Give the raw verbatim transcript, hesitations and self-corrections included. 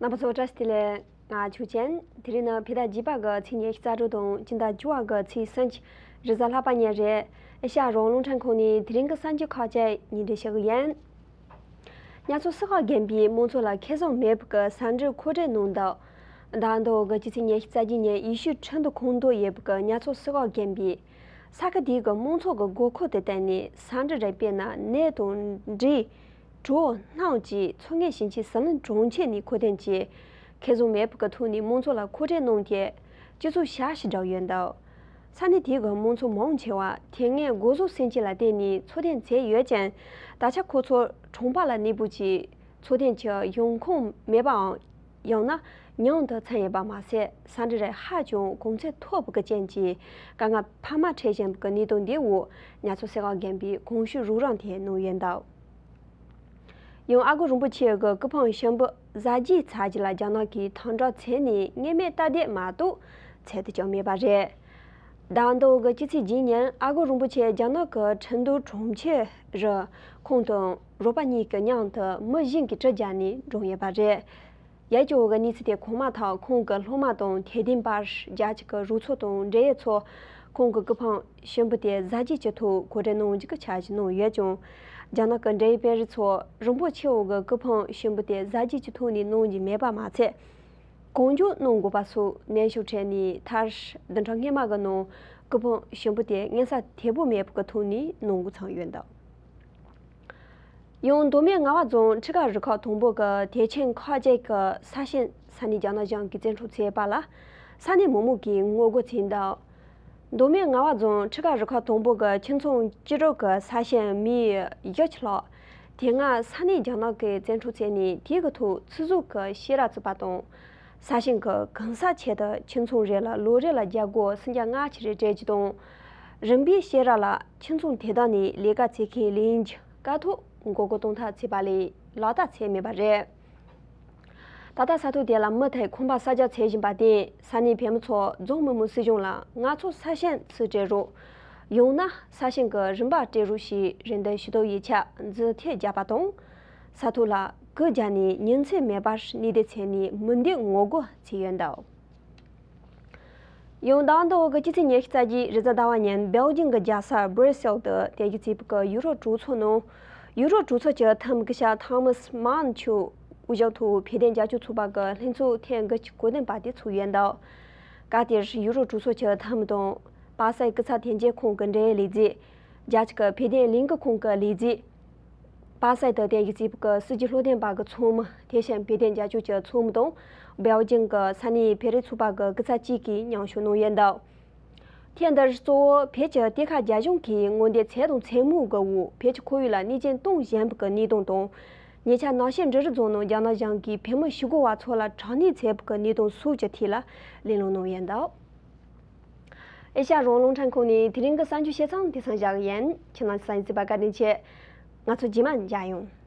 བུ་ཚོ་བཀྲ་ཤིས་བདེ་ལེགས། ང་ཆོས་ཅན། དེ་རིང་ནི་བོད་ཟླ་བརྒྱད་པ་གི་ཚེས་ཉི་ཤུ་རྩ་དྲུག་དང་སྤྱི་ཟླ་བཅུ་པ་གི་ཚེས་སུམ་ཅུ། རེས་གཟའ་ལྷག་པ་ཉིན་རེད། ཨེ་ཤ་ཡ་རང་དབང་རླུང་འཕྲིན་ཁང་ནས་དེ་རིང་གི་གསར་འགྱུར་ཁག་ཅིག་སྙན་སྒྲོན་ཞུ་གི་ཡིན། གནྱ་མཚོ་སེ་གོ་དགོན་པས་མང་ཚོགས་ལ་ཁེ་བཟང་མེད་པའི་གི་ས་འབྲུ་མཁོ་སྤྲོད་གནང་འདུག་ཟླ་འདི་གི་སྤྱི་ཚེས་ཉི་ཤུ་རྩ་བརྒྱད་ཉིན་ཡེ་ཤུའི་ཁྲི་འདུ་ཁོངས་གཏོགས་ཡོད་པའི་གི་གནྱ་མཚོ་སེ་གོ་དགོན་པས་ས་ཁུལ་དེའི་གི་མང་ཚོགས་ཀྱི་དགོས་མཁོ་དེ་བསྟུན་ནས་ས་འབྲུ་རིགས་དཔེར་ན་ནས་དང་འབྲས། གྲོ། སྣུམ་བཅས་མཚོ་སྔོན་ཞིང་ཆེན་ཟི་ལིང་གྲོང་ཁྱེར་ནས་མཁོ་འདོན་གྱིས་ཁེ་བཟང་མེད་པའི་གི་ཐོག་ནས་མང་ཚོགས་ལ་མཁོ་སྤྲོད་གནང་སྟེ་སྤྱི་ཚོགས་ཞབས་ཞུ་སྒྲུབ་ཡོད་འདུག་ས་གནས་དེའི་གི་མང་ཚོགས་མང་ཆེ་བ་དེ་སྔའི་སྒོ་ཟོག་སེམས་ཅན་ལ་བརྟེན་ནས་འཚོ་སྡོད་མཛད་ཡོད་ཀྱང་། ད་ཆ་ཁོ་ཚོ་གྲོང་པ་ལ་གནས་སྤོས་ཀྱིས་འཚོ་སྡོད་ཀྱི་ཡོང་ཁུངས་མེད་པའམ། ཡང་ན་ཉུང་དུ་ཚུད་ཡོད་པ་མ་ཟད། ས་འབྲུ་རིགས་ཧ་ཅང་གོང་ཚད་མཐོ་པོ་གི་རྐྱེན་གྱིས་དཀའ་ངལ་འཕར་མ་འཕྲད་བཞིན་པའི་གནས་སྟངས་འདིའི་འོག་གནྱ་མཚོ་སེ་གོ་དགོན་པས་གོང་ཞུས་རོགས་རམ་དེ་གནང་ཡོད་འདུག་ཡང་ཨ་སྒོར་རིན་པོ་ཆེ་གི་སྐུ་ཕུང་གཤིན་པོ་གཟའ་རྗེའི་ཚལ་གྱི་ལ་རྒྱ་ནག་གིས་དམ་དྲག་བྱས་ནས་ངེས་མེད་ལྟ་བསྡད་མ་གཏོགས་ཚད་དུ་བཅུག་མེད་པ་རེད། ཟླ་འདི་གི་སྤྱི་ཚེས་བརྒྱད་ཉིན་ཨ་སྒོར་རིན་པོ་ཆེ་རྒྱ་ནག་གི་ཁྲིན་ཏུའུ་གྲོང་ཁྱེར་རུ་ཁོང་དང་རོགས་པ་གཉིས་ཀྱི་མཉམ་དུ་མི་གཞན་གྱིས་གྲི་བརྒྱབ་ནས་བཀྲོངས་ཡོད་པ་རེད། ཡ་གྱོ་གི་གནས་ཚུལ་དེ་གོང་མ་ཐག་ཁོང་གི་སློབ་མ་དང་དད་ལྡན་པ་རྒྱ་ཆེ་གི་རོགས་ཚོགས་དང་འབྲེལ་ཡོད་ཚོ་ཁོང་གི་སྐུ་ཕུང་གཤིན་པོ་དེ་གཟའ་རྗེས་ཀྱི་ཐོག་གོ་སྒྲིག་གནང་རྒྱུ་གི་འཆར་གཞི་གནང་ཡོད་ཀྱང་། རྒྱ་ནག་གི་འབྲེལ་ཡོད་དཔོན་རིགས་ཚོ་རིན་པོ་ཆེ་བོ་གི་སྐུ་ཕུང་གཤིན་པོ་དེ་གཟའ་རྗེས་ཀྱི་ཐོག་ནས་གནང་རྒྱུ་མེད་པ་མ་ཚད། གང་མགྱོགས་གནང་དགོས་པ་སོགས་ནན་ཞུ་འཕྲད་ནས་མཐར་བདུན་ཕྲག་སྔོན་མ་གི་ནང་སྐུ་ཕུང་གཤིན་པོ་དེ་སྔོན་ས་དེ་པོ་མེད་པ་གི་ཐོག་ནས་གནང་དགོས་ཚང་ཡོད་འདུག་ཡང་མདོ་སྨད་རྔ་བ་རྫོང་ཁྲི་ཀ་རུ་ཁག་དང་པོ་གི་དེ་ཆེན་ཁ་ཅན་གྱི་ས་ཞིང་ས་གནས་རྒྱ་ནག་གཞུང་གིས་བཙན་འཕྲོག་བྱས་པ་ལ་ས་གནས་མི་མང་གིས་ངོ་རྒོལ་བྱས་འདུག་མདོ་སྨད་རྔ་བ་རྫོང་ཁྲི་ཀ་རུ་ཁག་དང་པོ་གི་ཁྱིམ་ཚང་བཅུ་དྲུག་གི་ས་ཞིང་མི་བཞི་ཁྲི་ལྷག་དེ་སྔ་ས་གནས་རྒྱ་ནག་གིས་བཙན་འཕྲོག་བྱས་ནས་དེའི་གི་ཐོག་ཚིག་རྫོང་གི་བྱེ་བྲག་བཙུགས་པ་དང་། ས་ཞིང་གི་གང་ཟག་ཆེད་དུ་ཁྱིམ་ཚང་རེ་ལ་ལོ་རེ་ལ་རྒྱ་སྒོར་སུམ་བརྒྱ་ལྔ་བཅུ་རེ་སྤྲད་རྒྱུ་དང་། རིམ་པས་བྱེ་བྲག་ལ་ཁྱིམ་ཚང་དེ་དག་ནས་ལས་ཀ་བྱེད་མཁན་ལེན་རྒྱུ་དཀའ་ཐུབ་འགོག་རྒོལ་གཏོང་ཐབས་བྱས་པ་ལས་ལག་བསྟར་བྱས་མེད་པ་རེད། ད་ལྟ་ས་ཐོག་དེ་ལ་མུ་མཐུད་ཁང་པ་གསར་རྒྱག་བྱེད་བཞིན་པ་དེས་ས་གནས་བོད་མི་ཚོ་རྫོང་མི་དམངས་སྲིད་གཞུང་ལ་ང་ཚོ་ས་ཞིང་ཚུར་སྤྲད་རོགས། ཡང་ན་ས་ཞིང་གི་རིན་པ་སྤྲད་རོགས་ཞེས་རེ་འདུན་ཞུ་གཏུག་ཡིག་ཆ་མཛུབ་ཐེལ་བརྒྱབ་པ་དང་། ས་ཐོག་ལ་གུར་རྒྱབ་ནས་ཉིན་མཚན་མེད་པར་གནས་སྡོད་བྱས་ནས་མུ་མཐུད་ངོ་རྒོལ་བྱས་ཡོད་འདུག་ཡང་ཟླ་བ་འདི་འོག་གི་སྤྱི་ཚེས་ཉི་ཤུ་རྩ་བརྒྱད་རེས་གཟའ་ཟླ་བ་ཉིན་སྦེལ་ཇིང་གི་རྒྱལ་ས་སྦྲུ་སེལ་དུ་དེ་གི་རྩིས་པུ་གི་ཡུ་རོབ་གྲོས་ཚོགས་ནང་ཡུ་རོབ་གྲོས་ཚོགས་ཀྱི་འཐུས་མི་སྐུ་ཞབས་ཐོ་མཱས་མཱན་མཆོག་དབུ་བཞུགས་ཐོག་བོད་དོན་རྒྱབ་སྐྱོར་ཚོགས་པ་གི་ལྷན་ཚོགས་ཐེངས་དགུ་གི་གོ་སྟོན་པ་དེ་ཚོགས་ཡོད་འདུག་སྐབས་དེར་ཡུ་རོབ་གྲོས་ཚོགས་ཀྱི་འཐུས་མི་དང་པ་སེ་སྐུ་ཚབ་དོན་གཅོད་ཁང་གི་འབྲེལ་ཡོད་ལས་བྱེད། རྒྱ་ཆེ་གི་བོད་དོན་ལས་འགུལ་ཁང་གི་ལས་བྱེད། པ་སེ་དང་དེ་གི་རྩིས་པུ་གི་སྲིད་ཇུས་བློ་འདོན་པ་གི་ཚོགས་མི། དེ་བཞིན་བོད་དོན་རྒྱབ་སྐྱོར་གྱི་ཚོགས་མི་དང་། སྦེལ་ཇིང་གི་ས་གནས་བོད་རིགས་ཚོགས་པ་གི་སྐུ་ཚབ་བཅས་ཀྱིས་མཉམ་ཞུགས་གནང་ཡོད་འདུག་ཐེངས་འདིར་གཙོ་བོ་བོད་ཀྱི་གཏེར་ཁ་རྒྱ་གཞུང་གིས་དངོས་འབྲེལ་ཚད་དང་ཚད་མིན་གྱི་འོག་བོད་ཀྱི་ཁོར་ཡུག་ལ་གནོད་སྐྱོན་གཏོང་བཞིན་པའི་གནས་སྟངས་དང་། ཉེ་ཆར་ནག་ཆུ་འབྲི་རུ་རྫོང་ནང་རྒྱ་ནག་གཞུང་གིས་བོད་མི་ཞི་རྒོལ་བ་ཚོ་ལ་དྲག་གནོན་བྱས་པའི་གནས་སྟངས་སོགས་ཀྱི་ཐད་ལ་གླེང་སློང་གནང་ཡོད་འདུག་ཨེ་ཤ་ཡ་རང་དབང་རླུང་འཕྲིན་ཁང་ནས་དེ་རིང་གི་གསར་འགྱུར་བཤད་མཚམས་དེ་ཙམ་བཞག་གི་ཡིན། ཁྱེད་རྣམས་གསན་གཟིགས་པར་བཀའ་དྲིན་ཆེ། ང་ཚོ་རྗེས་མ་མཇལ་ཡོང་།